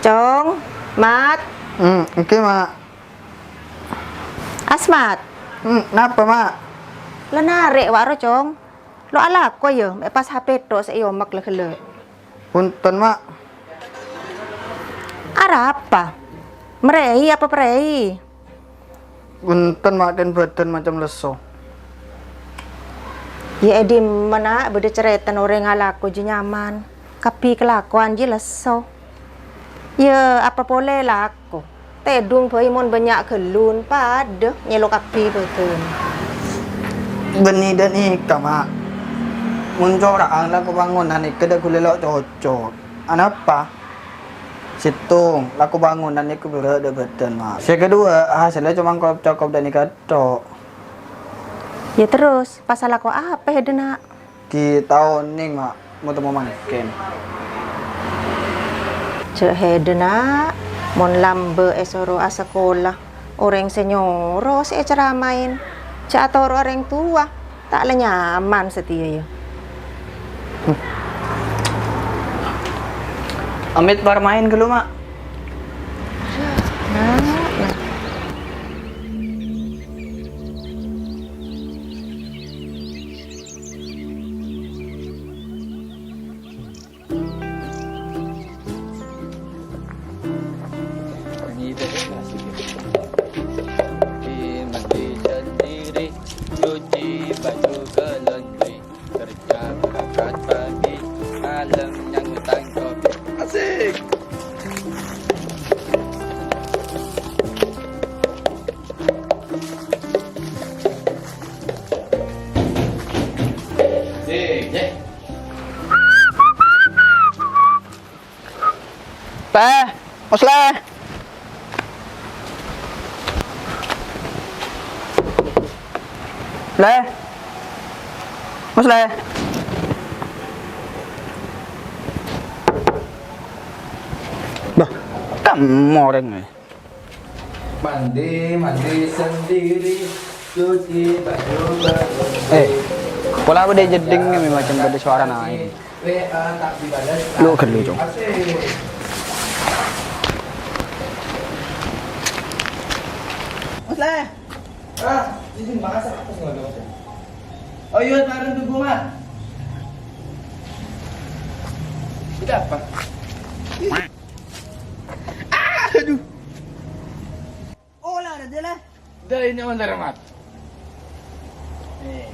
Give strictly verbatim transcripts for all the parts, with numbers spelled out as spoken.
Cong, Mat. Hmm, èngghi, Ma'. Asmat. Hmm, napa, Ma'? La narè' wa' ro, Cong. Lo alako, yâ, mè' pas H P tho' sè èomak la ghellâ'. Bhunten, Ma'. Arapa? Marèi apa parèi? Bhunten, Ma', kèng bâdân macem lesso. Yâ, è dimma, Na', bâdâ carètana orèng alako jiyâ nyaman. Kabbhi kalakowan jiyâ lesso. Yâ, apa polè lako? Tèdung bhâi mon bânnya' ghâllun, padâ nyèlo kabbhi bâdân. Bânnè dhân èka, Ma'. Mon cora'an lako bângonan èka dâ' ghulâ lo' cocok. Anapa? Sèttong, lako bângonan èka bhârâ' dâ' bâdân, Ma'. Sè kaduwâ', hasèlla coma cokop dhân èka tho'. Yâ terros, pas alako apa, Hèdâ, Na'? Ghi' ta' onèng, Ma', mon temmo mangkèn. Jhâ' Hèdâ, Na', mon lambâ' èsoro asakola, orèng sè nyoro sè èceramaè. Jhâ' atoro' orèng towa, ta' la nyaman satèya, yâ. Amit parmaèn ghâllu, Ma'. Na', na'. Mandi sendiri, cuci baju ke laundry, kerja berangkat pagi, malam nyanggu tangkop. Asik. Asik, ye. Lè, Musleh. Lè. Musleh. Bâh, kamma orèng, eh. Mandi, mandi sendiri, cuci baju baru. Eh, pola bâdâ jeddhing mè' macem bâdâ suara naè. W A tak dibalas. Lu ghâllu, Cong. Asik. Mas Leh. Ah, izin, makasih. Oh iya, taruh tunggu, Mas. Ini apa? Ah, aduh. Olar aja lah. Dah, ini olar, Mat. Nih.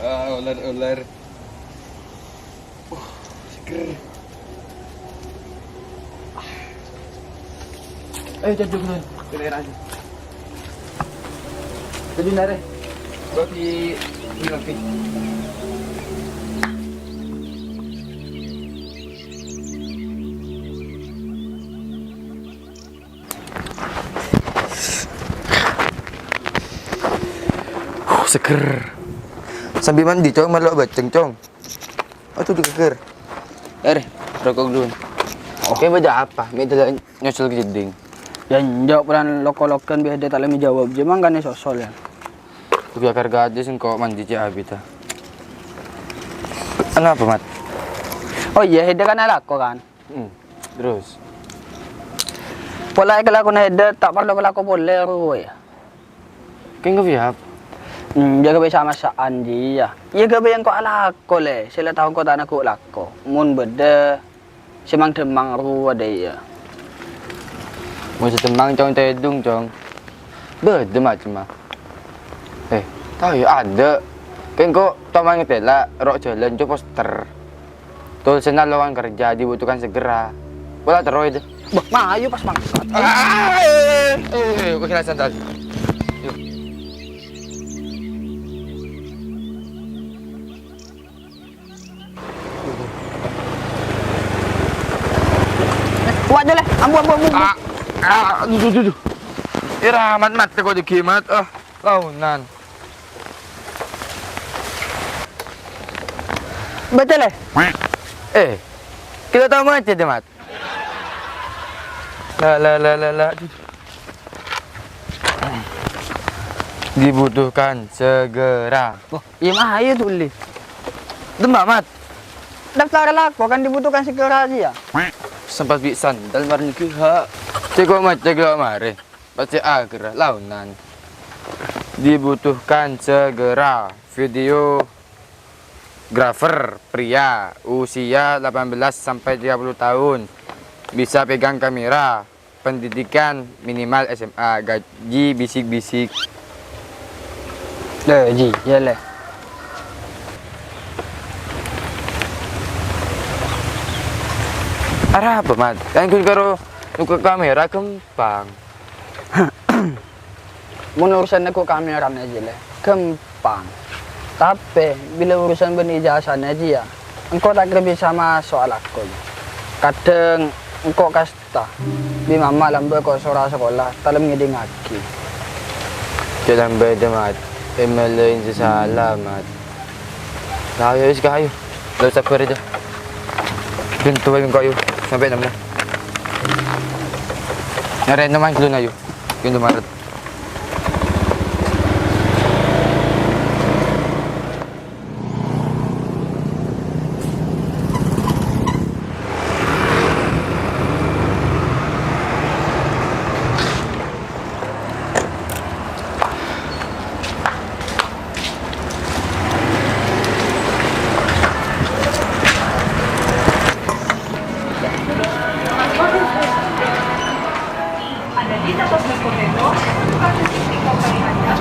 Ah, olar, olar. Uh, seger. Ah. Ayo, cocok, Mat. Keren aja. Jadi, nare. Roti, roti. Huh, seger. Sambi mandi, Cong, mèlo bâceng, Cong. Aduh, digeger. Er, roko' dulu. Oh. Kèng bâjâ apa? Mè' dâlâ nyosol ka jeddhing. Yâ, enjâ', polana lok-ologhân bi' Hèdâ ta' la mè' jawab. Jâ' mangkana sosol, yâ. Duh, yâ, kar gadis engko' mandi cè' abit, ah. Anapa, Mat? Oh iyâ, Hèdâ kan alako, kan? Hmm, terros? Pola kalakona Hèdâ ta' parlo kalako polè, rowa, yâ. Kèng ghâbây apa? Hmm, jâ' ghâbây sa-masa'an, jiyâ. Iyâ, ghâbây engko' alako, Lè. Sè la tao engko' ta' nagghu' lako. Mon bâdâ sè mang-dhâmmang rowa, dâ' iyâ. Mon sè dhâmmang, Cong, tèdung, Cong. Bâdâ macemma. Eh, tao, yâ, adâ'. Kèng engko' coma ngatèla, ro' jhâlân, Cong, poster. Tulsèna lowongan kerja dibutuhkan segera. Pola terro, Dè. Bâh, mayu pas mangkat. Ah, eh, eh, eh, eh, kok kena santai. Yuk. Wah, Dè, Lè. Ambu, ambu, ambu, ambu. Ah, ah, aduh, aduh, aduh, aduh. Ira, Mat, Mat, kok dâgghi', Mat. Ah. Laonan. Bâca, Lè. Eh, kita tahu macet, Mat. La, la, la, la, la. Dibutuhkan segera. Wah, iyâ, mah, ayo tulis. Dâmma, Mat. Daftar lako kan dibutuhkan segera aja, ya? Sempat bi' sandal marèn ghi, ha. Cèko macèk lo' marè. Pacè aghâr laonan. Dibutuhkan segera videografer pria usia delapan belas sampai tiga puluh tahun. Bisa pegang kamera. Pendidikan minimal S M A, gaji bisik-bisik. Lè, Ji, iyâ, Lè. Arapa, Mat? Kan ghun karo nèko kamera ghâmpang. Mon urusan nèko kamerana, Ji, Lè, ghâmpang. Tapè, bilâ urusan bân ijazahna, Ji, yâ, engko' ta' kèra bisa maso' alako, Ji. Kadhâng engko' kas- Ta, bi' mama lambâ' ko' sora sakola, ta' lem ngèdingngaghi. Jhâ' lambâ' dâ, Mat. Èmellèn sè sala, Mat. Nah, ayo, wis, Kak, ayo. Lo' sabbhâr aja. Pintu ayo, engko' ayo. Sampè' nemmo. Nyarè nemmo, ayo, dulu, ayo. Pintu maret. Ada di toko Potato, bukan fisik di company Anda,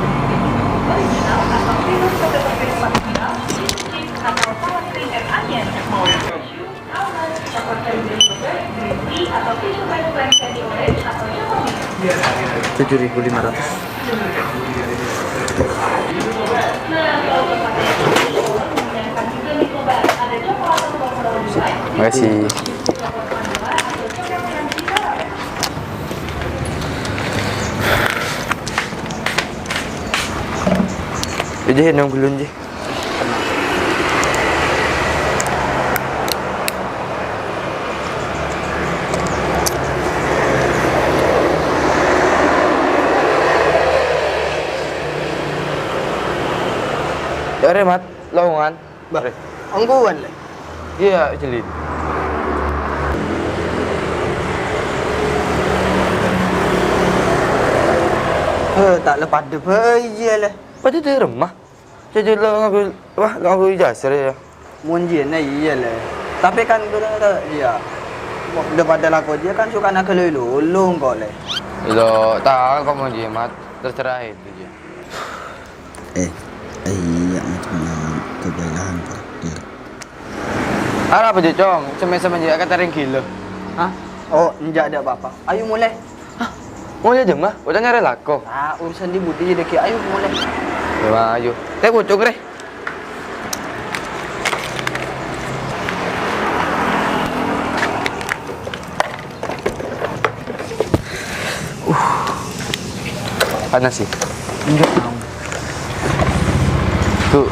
original atau virus fotokopi original, atau salad green and onion, mau tisu, almond, chocolate green yogurt, green tea, atau tisu bag plant candy orange atau chocolate. Tujuh ribu lima ratus. Makasih. Ijâ nong gulun, Ji. Arè, Mat, laongan. Bâh, ongghuwân, Lè. Iyâ, Jeli. Heh, ta' lepas dâ bâi, iyâ, Lè. Padâ dâ' remma. Jâjâ lo' ngangghuy, wah, lo' ngangghuy ijazah, yâ. Mon jiyâ, iyâ, Lè. Tapè kan ghun ta' jiyâ. Dâ-padâ lako jiyâ kan sokana ghâllu-lolong ko', Lè. Lo', tao ko' mon jiyâ, Mat. Terserah itu jiyâ. Eh, eh, iyâ, macam kebiasaan parkir. Arapa jiyâ, Cong? Semè-semè jiyâ ka tarèng ghilâ. Hah? Oh, enjâ', ta' apa-apa. Ayo molè. Hah? Molè jemma? Bâ'na nyarè lako. Ah, urusan di budi dâgghi'. Ayo molè. Yâ, ayo. Tè pucung rè. Uh. Panas sih. Enggak tahu. Tuh.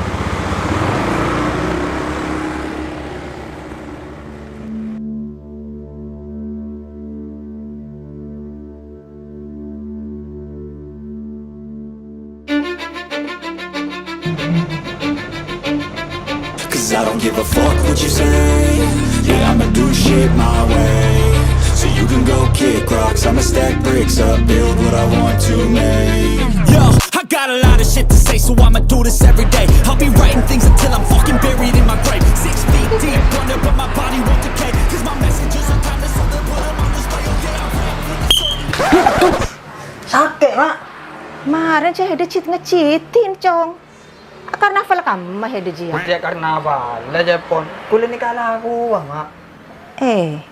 Cause I don't give a fuck what you say. Yeah, I'ma do shit my way. So you can go kick rocks, I'ma stack bricks up, build what I want to make. Yo, I got a lot of shit to say, so I'ma do this every day. I'll be writing things until I'm fucking buried in my grave. Six feet deep under, but my body won't decay. Cause my messages are timeless, so they'll put 'em on display. Oh yeah, I rap with a certain Sakè', Ma'. Marèn jiyâ hèdâ cit-ngeccitin, Cong. Karnaval kamma hèdâ jiyâ? Bhudhâ karnaval, la jâ pon. Kulâ nèka lakowa, Ma'. Eh.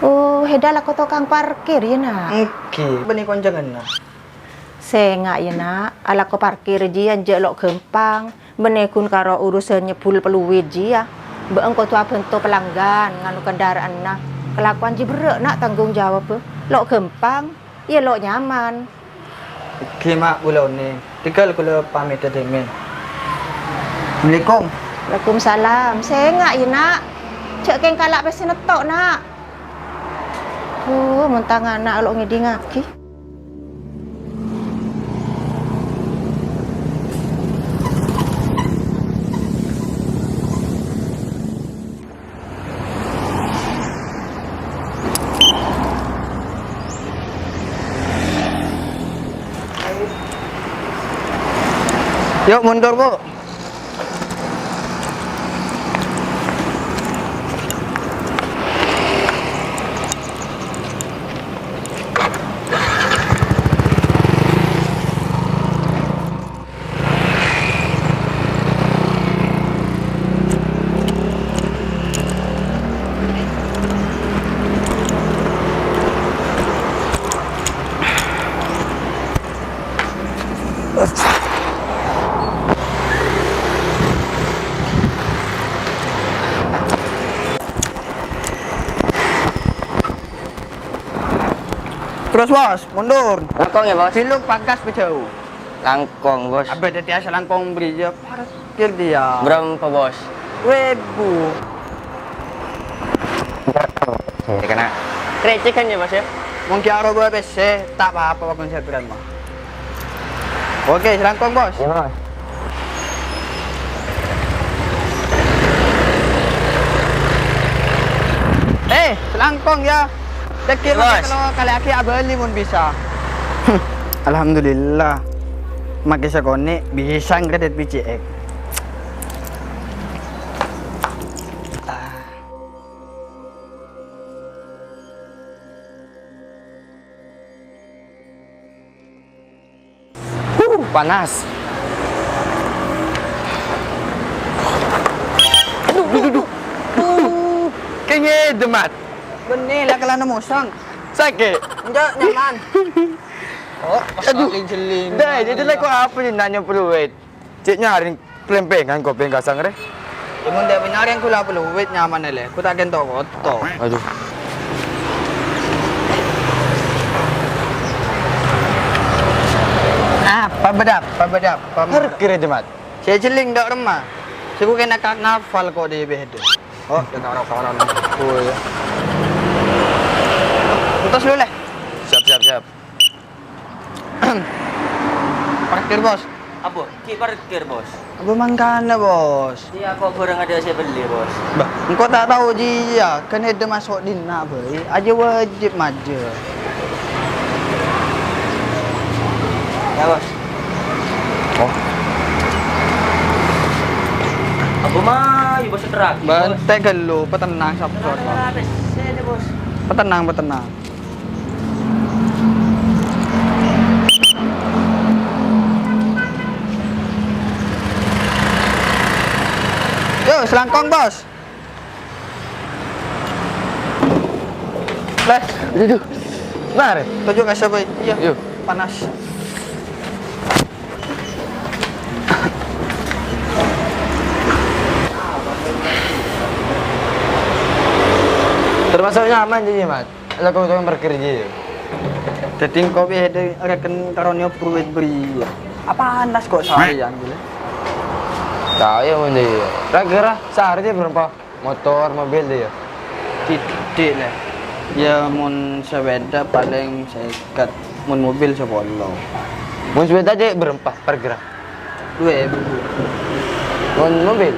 Oh, hèdâ lako tokang parkir, yâ, Na'? Èngghi, bânnè koncanganna. Sènga', yâ, Na', alako parkir jiyâ enjâ' lo' ghâmpang. Bânnè ghun karo urusan nyebbhul peluit jiyâ. Bâ'na kodhu abhânto pelanggan nganu kendaraanna. Kalakowan jiyâ berrâ', Na', tanggung jawabbhâ. Lo' ghâmpang, yâ lo' nyaman. Èngghi, Ma', kulâ onèng. Tèghâl kulâ pamèdhâ dhimèn. Assalamualaikum. Waalaikumsalam. Sènga', yâ, Na'. Jhâ' kèng kala' pèssèna tètto', Na'. Duh, mon tang ana' lo' ngèdingngaghi. Yuk, mundur, Bu. Terus, Bos, mundur. Langkong ya, Bos? Biluk pangkas pejjhâu. Langkong, Bos. Abâ' dhâddhi asalangkong bâriyâ, parkir dhiyâ. Bârâmpa, Bos? Duwâ èbu. Kèna. Rècèh kan ya, Bos, ya? Mon ghi' arowa pèssè, ta' pa-apa, pokokna sè bârâmpa. Oke, salangkong, Bos. Iya, Bos. Eh, salangkong, ya. Dhâggi' Bos. Kalau kali lagi abâli mon bisa. Alhamdulillah. Make sakonè' bisa ngredit B C X. Huh, panas. Aduh, aduh, aduh. Kèngèng, Mat. Bânnè, la kalana mosang. Sakè'? Enjâ', nyaman. Oh, pas aduh. Paling jeling. Dâi, jadi lè kok apa nè nanya peluit? Cè' nyarè Plèmpèngan kopèng kasang rè. Yâ, mon ta' nyarè ghulâ peluit nyaman, lè. Ku ta' kento koto. Aduh. Ah, pabedap, pabedap, pabedap. Parkir, Mat. Sè jeling dâ' remma. Sè ku kèna ka-, ngafal kok dâi bhidhâ. Oh, dâ' karo-karo nang. Oh, iya. Entos lu, lè. Siap, siap, siap. Parkir, Bos. Apa? Ghi' parkir, Bos. Apa mangkana, Bos? Iyâ, kok bârâng adâ' sè bellè, Bos. Bah, engko' ta' tao jiyâ, kan èdâ maso' dinna' bhâi, ajâ wajib majâ. Yâ, Bos. Oh. Apa mayu, Bos, seterak, Bos? Bântè' ghâllu, patennang, sabbhâr, Bos. Patennang, patennang. Yo, salangkong, Bos. Lè. Aduh. Mari. Toju' ka sapa? Iyâ. Yo. Panas. Termasuk nyaman jiyâ, Mat. Lah, kok tukang parkir jiyâ? Dhâddhi engko' bi' èdâ rèken karo nyobu wit bâriyâ. Apa panas kok saèyan, gila? Tao yâ, mon jiyâ. Ra-, kira sehari jiyâ bârâmpa motor, mobil jiyâ? Sithik, lè. Yâ, mon sepeda palèng sèket, mon mobil sapolo. Mon sepeda jiyâ bârâmpa parkirra? Duwâ èbu. Mon mobil?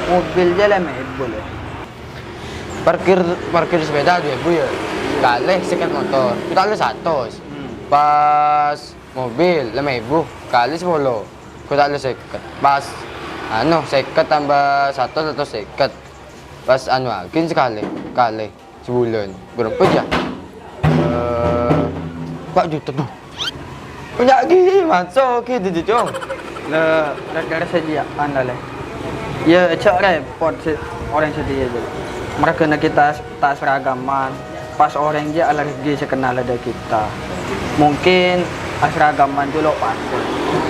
Mobil jiyâ lèma èbu, lè. Parkir, parkir sepeda duwâ èbu, yâ. Kalè sèket motor, ku ta' lè satos. Hmm. Pas mobil, lèma èbu, kalè sapolo, ku ta' lè sèket. Pas, anu, sèket tamba satos, satos sèket. Pas, anu, aghin sakalè, kalè sabulân. Bârâmpa, yâ? Eh, empat juta, tuh. Punya ghi, masuk ghi, di, di, Cong. Lè, gara-gara sè jiyâ, anu, lè. Yâ, jhâ' rèpot sè orèng sè dhiyâ, jâ. Marghâna kita s-, ta' seragaman, pas orèng jiyâ alergi sè kennal dâ' kita. Mungkin aseragaman jiyâ lo' patè.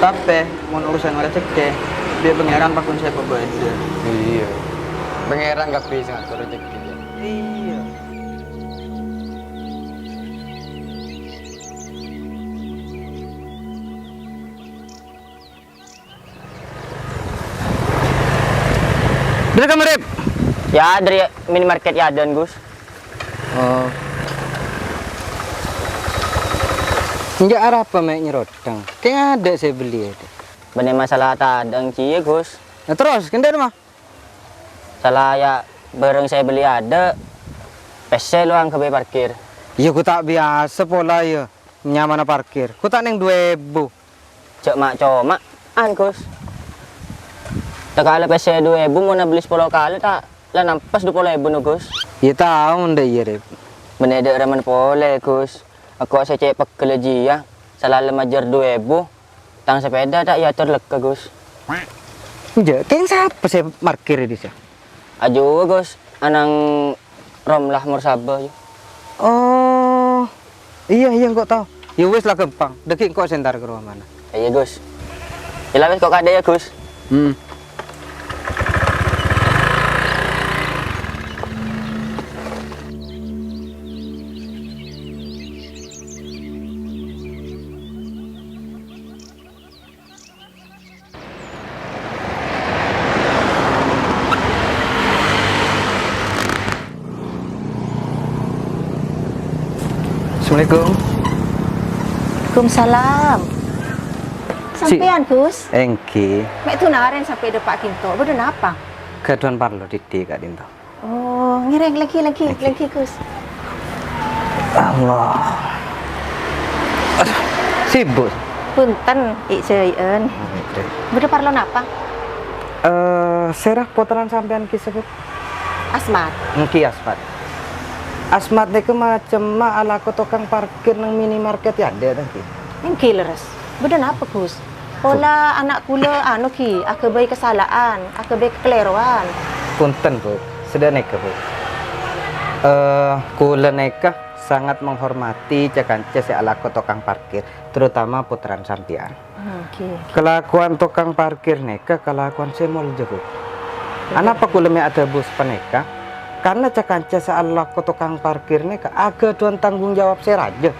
Tapè, mon urusan rejhekkè, bi' Pangèran pagghun sè pabâdâ. Iyâ. Pangèran kabbhi sè ngator rejhekkè, jâ. Iyâ. Dâri ka Marep? Yâ, dâri minimarket yâ, dâ'ân, Gus. Oh. Enjâ' arapa mè' nyerotang? Kèng adâ' sè belliyâ, dâ'. Bânnè masalah tadâ'ân jiyâ, Gus. Nah, terros, kèng dâ'ân, ma? Sala yâ, bârâng sè èbelli adâ', pèssè lo' angghebbhi parkir. Iyâ, ghu ta' biyasa pola, yâ, nyamana parkir. Ghu ta' nèng duwâ èbu. Jhâ' ma'-coma'. An, Gus. Tèka'na pèssè du èbu, mon abelli sapolo kalè, ta' la nampes du polo èbu, no, Gus. Iyâ, tao mon dâ' iyâ, Rip. Bânnè dâ' remma polè, Gus. Engko' sè cè' pegghel jiyâ, salalem ajâr du èbu, tang sepèda ta' èyator lèghâ, Gus. Enjâ', kèng sapa sè markir è dissa'? Ajuwâ, Gus, ana'na Romlah Mursaba, yâ. Oh, iyâ, iyâ, engko' tao. Yâ wis, la ghâmpang. Dâgghi' engko' sè entar ka romana. Iyâ, Gus. Yâ la wis, engko' kadhâ', yâ, Gus. Hmm. Assalamualaikum. Waalaikumsalam. Si- Sampèyan, Gus? Èngghi. Mè' dunarèn sampè' dâpa' ka'dinto. Bâdâ napa? Ghâdhuwân parlo didik ka'dinto. Oh, ngèrèng lagi, lagi, lagi, Gus. Allah. Aduh, sibuk. Punten, Dik Jai'en. Oke. Bâdâ parlo napa? Eh, sèra pottrana sampèyan ghi' sapa? Asmat. Èngghi, Asmat. Asmat nèka macemma alako tokang parkir neng minimarket è adâ', ta' èngghi? Èngghi, lerres. Bâdâ napa, Gus? Pola ana' kaulâ anu ghi, aghâbây kasala'an, aghâbây kakalèrowan. Punten, Bu. Sadhâjâ nèka, Bu. Eh, kaulâ nèka sangat menghormati ca-kanca sè alako tokang parkir, terutama pottrana sampèyan. Hmm, ghi, ghi. Kalakowan tokang parkir nèka kalakowan sè molja, Bu. Betul. Anapa kaulâ mè' adhâbu sapanèka? Karna ca-kanca sè alako tokang parkir nèka aghâdhuwân tanggung jawab sè rajâ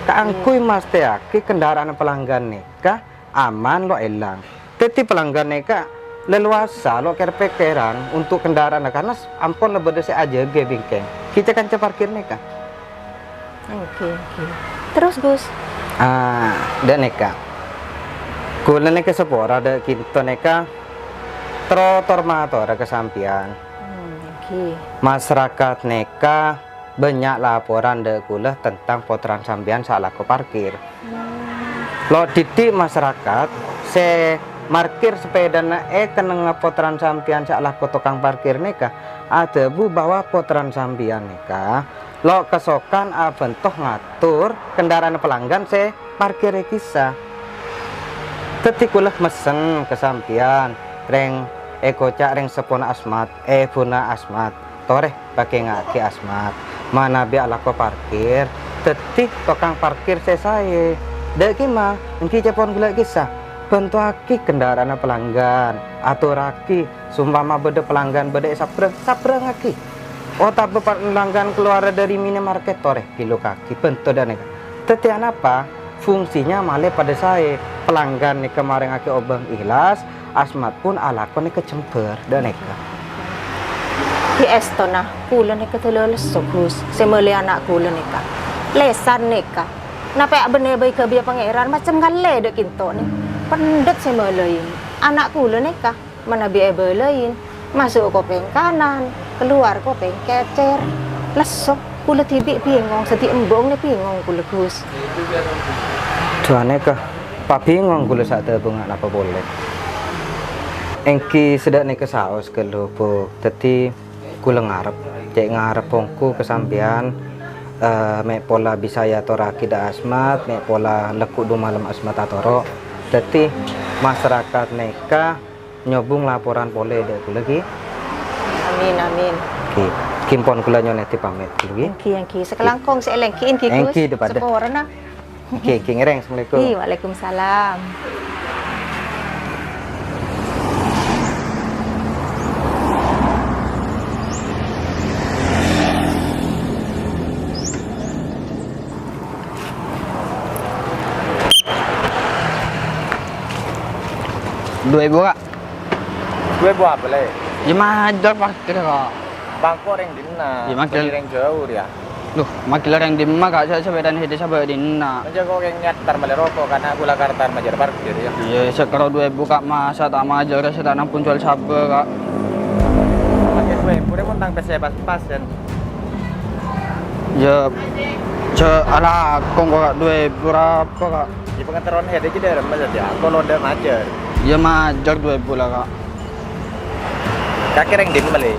kaangghuy mastèyaghi kendaraanna palanggan nèka aman, lo' èlang. Dhâddhi, palanggan nèka lelowassa lo' kèr-pèkkèran untuk kendaraanna, karna s-, ampon la bâdâ sè ajâgâ è bingkèng. Ghi' ca-kanca parkir nèka. Oke, oke. Terros, Gus? Ah, dâ' nèka. Kaulâ nèka sapora dâ' ka'dinto nèka terro tor-matora ka sampèyan. Hmm, oke. Masarakat nèka bânnya' laporan dâ' kaulâ tentang pottrana sampèyan sè alako parkir. Lo' didik masarakat sè markir sepèdana è kennengnganna pottrana sampèyan sè alako tokang parkir nèka adhâbu bahwa pottrana sampèyan nèka lo' kasokan abhânto ngator kendaraanna palanggan sè parkir è kissa. Dhâddhi kaulâ messen ka sampèyan, rèng èkoca' rèng seppona Asmat, èbhuna Asmat, torè. Pakènga'aghi Asmat, manabi alako parkir, dhâddhi tokang parkir sè saè. Dâ' kemma, èngghi ca'èpon ghellâ' kissa, bhântowaghi kendaraanna palanggan, atorraghi, sompama bâdâ palanggan bâdâ è sabrâng, sabrângngaghi. Otabâ palanggan kalowara dâri minimarket, torè, bilokaghi, bhânto dâ' nèka. Dhâddhi anapa? Fungsinya malè padâ saè. Palanggan nèka marèngngaghi obâng ikhlas, Asmat pon alako nèka jembhâr dâ' nèka. Ghi' èstona, kaulâ nèka dâlâ lesso, Gus, sè mèlè ana' kaulâ nèka. Lèsan nèka. Napè' bânnè bhâi ghâbâyâ Pangèran, macem kalè dâ' ka'dinto nè. Pendhet sè mèlèi. Ana' kaulâ nèka, manabi èbâlâi, maso' kopèng kanan, kalowar kopèng kècèr. Lesso. Kaulâ dhibi' bingong, sè dhibi' embung nè bingong kaulâ, Gus. Dâ' nèka, pabingong kaulâ sè adhâbu napa polè. Èngghi sadhâjâ nèka saos ghâllu, Bu. Dhâddhi, kaulâ ngarep, cè' ngarep ongghu ka sampèyan, eh, mè' pola bisa èyatorraghi dâ' Asmat, mè' pola lagghu' du malem Asmat atoro'. Dhâddhi, masarakat nèka nyobung laporan polè dâ' kaulâ, ghi. Amin, amin. Ghi, ghi pon kaulâ nyo'on èdhi pamèt, ghi. Èngghi, èngghi. Sakalangkong sè èlèngghi'in, ghi, Gus. Èngghi, dâ' padâ. Saporana. Èngghi, èngghi, ngèrèng. Assalamualaikum. Ghi, waalaikumsalam. Du èbu, Kak. Du èbu apa, Lè'? Iyâ, majâr parkir, Kak. Bângko rèng dinna', Iyâ, majâr. Bânnè rèng jhâu, yâ. Loh, majâr rèng dimma, Kak? Sè sepèdana sè dinna'. Majâr kok kèng nyatar malè roko', karna kaulâ kartar majâr parkir, yâ. Iyâ, sè karo du èbu, Kak, masa ta' majâr, sè ta' nampung jhuwâl sabâ, Kak. Pakai du èbu, rè, mon tang pèssè pas-pasan. Iyâ, jhâ' alako kok, Kak, du èbu arapa, Kak? Iyâ, pangaterrona hèdâ jiyâ dâremma sadhâjâ, kok lo' dâ' majâr. Iyâ, majâr dua èbu la, Ka'. Kakè rèng dimma, Lè?